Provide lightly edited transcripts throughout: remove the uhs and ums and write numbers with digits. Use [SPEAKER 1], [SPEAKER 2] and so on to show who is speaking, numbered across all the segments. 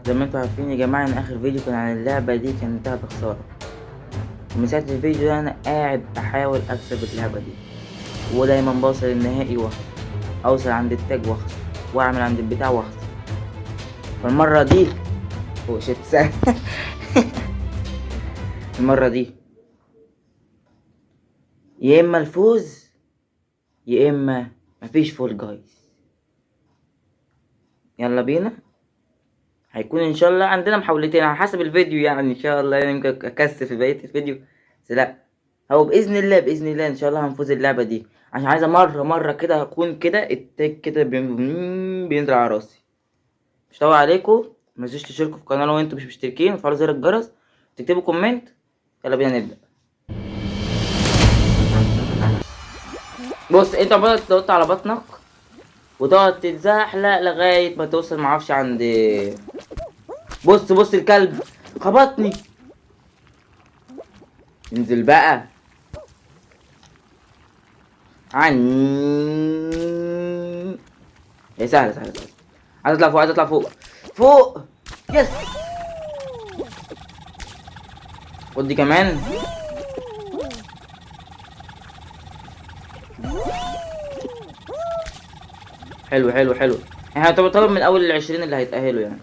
[SPEAKER 1] زي ما انتوا عارفين يا جماعة ان اخر فيديو كان عن اللعبة دي كان انتهى بخسارة. ومن ساعة الفيديو ده انا قاعد بحاول اكسب اللعبة دي، ودايما بوصل النهائي واخسر، اوصل عند التاج واخسر، واعمل عند البتاع واخسر. فالمرة دي oh shit المرة دي يا اما الفوز يا اما مفيش Fall Guys. يلا بينا. هيكون ان شاء الله عندنا محاولتين على حسب الفيديو، يعني ان شاء الله يعني يمكن اكسر في بقية الفيديو، بس لا هو باذن الله باذن الله ان شاء الله هنفوز اللعبة دي، عشان عايزة مرة كده هكون كده التاج كده بينزل على راسي. مش هطول عليكم، ما تنسوش تشتركوا في القناة لو انتم مش مشتركين، وتفعلوا زر الجرس، تكتبوا comment. يلا بينا نبدأ. بص انت عمال تنط على بطنك وتقعد تتزحلق لغاية ما توصل معرفش عند. بص الكلب خبطني. انزل بقى. عن ايه، سهلة سهلة سهلة. عايز اطلع فوق، عايز اطلع فوق فوق. yes، خد دي كمان. حلو حلو حلو. احنا طبعا من اول ال20 اللي هيتأهلوا يعني.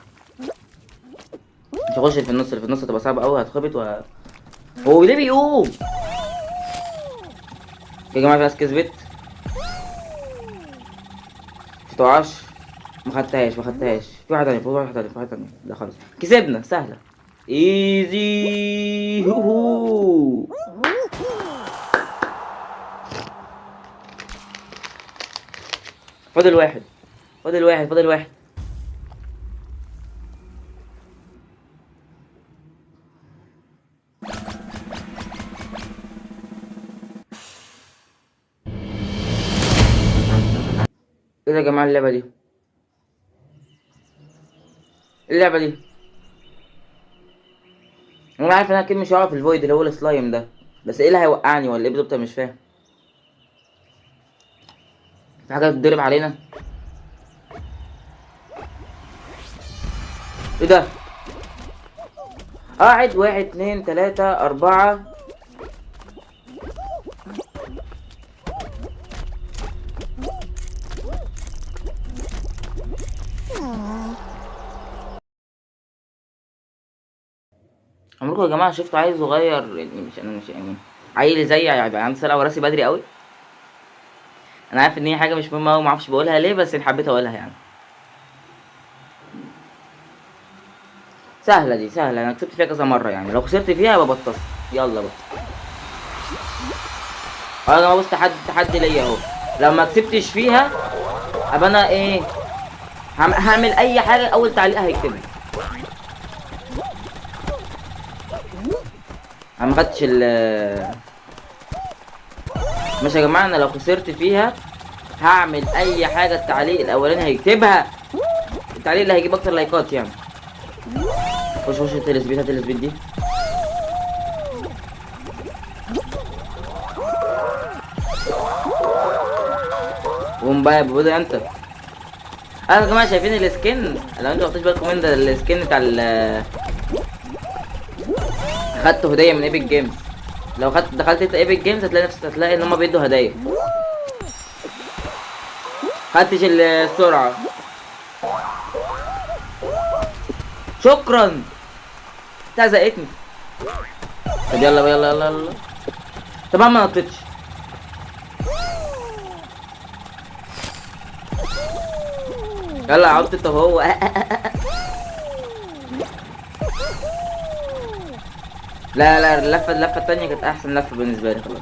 [SPEAKER 1] مش هخش في النص، اللي في النص هتبقى صعبة قوي، هتخبط و هو ليه بيقوم؟ يا جماعة في ناس كسبت. متقعش. ما خدتهاش. في واحدة تانية، في واحدة تانية، في واحدة تانية. لا خلاص كسبنا، سهلة ايزي. هوهو. فاضل واحد، فاضل واحد، فاضل واحد. ايه ده يا جماعة اللعبة دي؟ اللعبة دي انا عارف ان انا اكيد مش هقع في ال void اللي هو السلايم ده، بس ايه اللي هيوقعني ولا ايه بالظبط؟ انا مش فاهم. في حاجة بتتضرب علينا؟ ايه ده؟ قاعد 1 2 3 4. عمركم يا جماعة شفتوا عيل صغير، يعني مش أنا، مش يعني عيل زيي هيبقى عنده سرقة وراسي بدري قوي؟ أنا عارف إن هي حاجة مش مهمة أوي، معرفش بقولها ليه، بس حبيت أقولها يعني. سهلة دي، سهلة، أنا كسبت فيها كذا مرة يعني، لو خسرت فيها يبقى بطص. يلا بقى. يا جماعة بص، تحدي ليا أهو، لو ما كسبتش فيها أبقى أنا إيه؟ هعمل أي حاجة، أول تعليق هيكتبه. أنا ما خدتش ال ماشي يا جماعة، أنا لو خسرت فيها هعمل أي حاجة، التعليق الأولاني هيكتبها، التعليق اللي هيجيب أكتر لايكات يعني. خش خش هات ال speed، هات ال speed دي. قوم بقى يا بودا أنت. يا جماعة شايفين ال skin؟ لو انتوا ما خدتوش بالكم من ده، ال skin بتاع خدته هدية من Epic Games. لو دخلت انت Epic Games هتلاقي نفسك، هتلاقي ان هما بيدوا هدايا. خدتش السرعة. شكرا. انت زقتني. طب يلا يلا يلا يلا. طب انا ما نطيتش. يلا عدت. طب هو لا لا، اللفة التانية كانت أحسن لفة بالنسبة لي خلاص.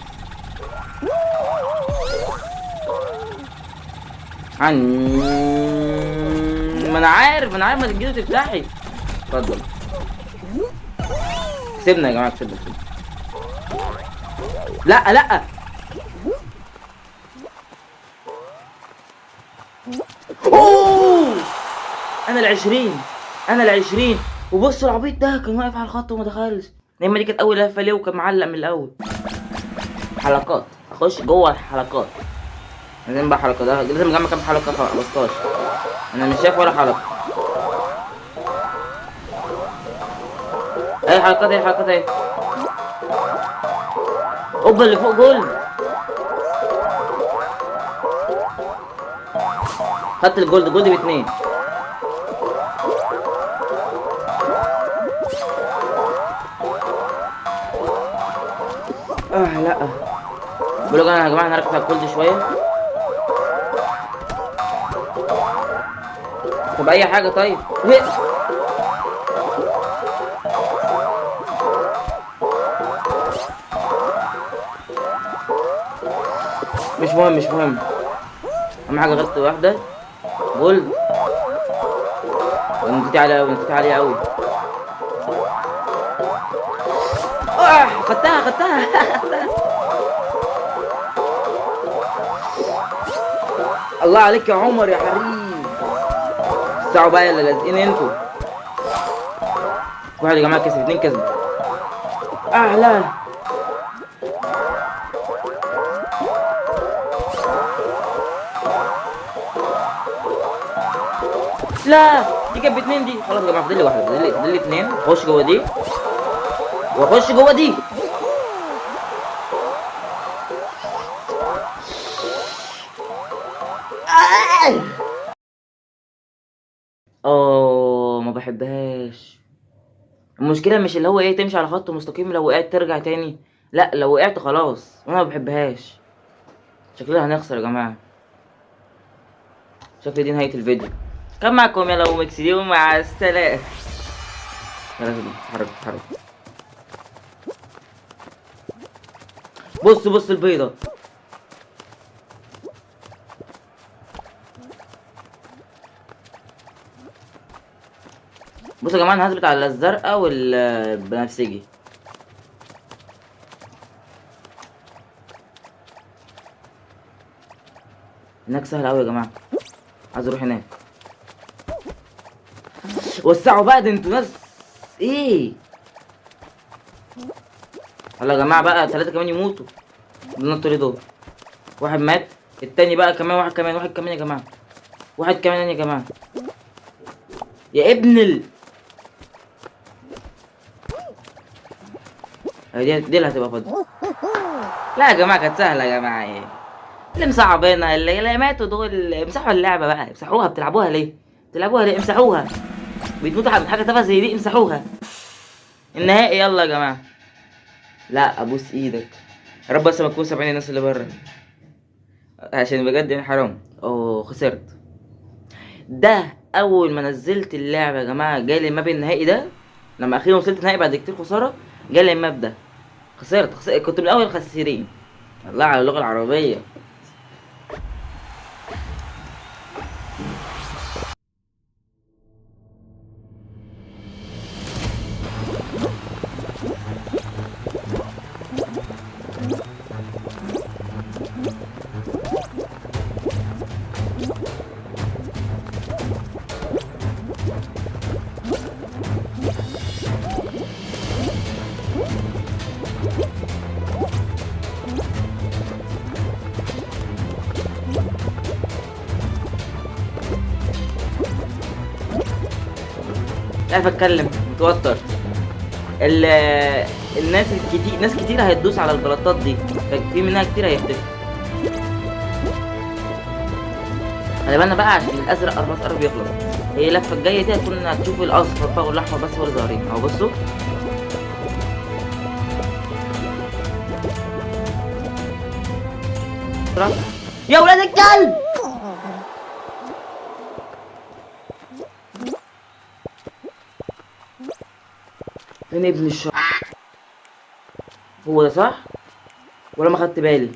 [SPEAKER 1] عن ما أنا عارف، ما أنا عارف، ما تجيش تفتحي. اتفضل. كسبنا يا جماعة، كسبنا، كسبنا. لا لا. أوه! أنا العشرين، أنا العشرين. وبص العبيط ده كان واقف على الخط وما دخلش. لما دي كانت أول لفة ليه وكان معلق من الأول. حلقات، أخش جوه الحلقات. لازم بقى حلقة، ده لازم أجمع كام حلقة؟ 15. أنا مش شايف ولا حلقة. اي حركات، اي حركات اهي. اوبا اللي فوق gold. خدت ال gold، gold ب2. لا بقول لكم يا جماعة انا هركز على ال gold شوية. طب اي حاجة طيب. مش مهم مش مهم، اهم حاجة غلطت واحدة gold. ونطيت عليها قوي، نطيت عليها قوي. خدتها خدتها. الله عليك يا عمر يا حريف. ساعوا بقى اللي لازقين انتوا. واحد يا جماعة كسب، 2 كسبوا. لا لا، دي كانت ب2 دي. خلاص يا جماعة فاضل لي واحدة، فاضل لي 2. اخش جوه دي واخش جوه دي. ما بحبهاش. المشكلة مش اللي هو ايه تمشي على خط مستقيم، لو وقعت ترجع تاني، لا لو وقعت خلاص، وانا ما بحبهاش. شكلنا هنخسر يا جماعة، شكل دي نهاية الفيديو. كان معكم يلا وميكس دي، ومع السلامة. لازم اتحرك اتحرك. بص بص البيضة. بصوا يا جماعة انا هثبت على الزرقاء والبنفسجي. هناك سهل قوي يا جماعة، عايز اروح هناك. وسعوا بقى، ده انتوا ناس ايه. يلا يا جماعة بقى 3 كمان يموتوا. نطوا ليه دول؟ واحد مات، التاني بقى كمان، واحد كمان، واحد كمان يا جماعة، واحد كمان يا جماعة. يا ابن ال دي اللي هتبقى فاضية. لا يا جماعة كانت سهلة يا جماعة. ايه اللي مصعبينها؟ اللي ماتوا دول امسحوا اللعبة بقى، امسحوها. بتلعبوها ليه؟ بتلعبوها ليه؟ امسحوها. بتموتوا من حاجة تافهة زي دي، امسحوها. النهائي يلا يا جماعة. لا ابوس ايدك يا رب، بس ما تكونوا سامعين الناس اللي بره، عشان بجد يعني حرام. خسرت. ده اول ما نزلت اللعبة يا جماعة جالي ال map النهائي ده، لما اخيرا وصلت النهائي بعد كتير خسارة جالي ال map ده. خسرت، كنت من اول الخسيرين. الله على اللغة العربية. مش عارف اتكلم، متوتر. الناس الكتير، ناس كتير هتدوس على البلاطات دي، ففي منها كتير هيختفي. خلي بالنا بقى عشان الازرق قرب يخلص. هي اللفة الجاية دي هتكون هتشوف الاصفر بقى والاحمر بس هو اللي ظاهرين اهو. بصوا يا ولاد الكلب. فين ابن الشر؟ هو ده صح؟ ولا ما خدت بالي؟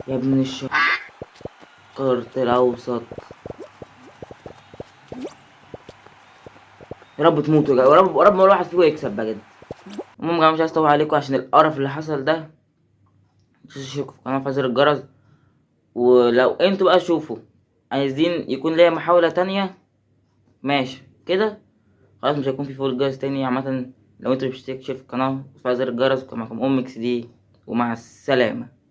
[SPEAKER 1] يا ابن الشر. كارت الاوسط. يا رب تموتوا يا رب، يا رب ما واحد فيكم يكسب بجد. المهم يا جماعة مش عايز اطول عليكم عشان القرف اللي حصل ده. تشتركوا في القناة وتفعلوا زر الجرس، ولو انتوا بقى شوفوا عايزين يكون ليا محاولة تانية ماشي كده خلاص، مش هيكون في Fall Guys تاني. عامة لو انتوا مش مشتركش في القناة وتفعلوا زر الجرس، وكان معاكم ام اكس دي، ومع السلامة.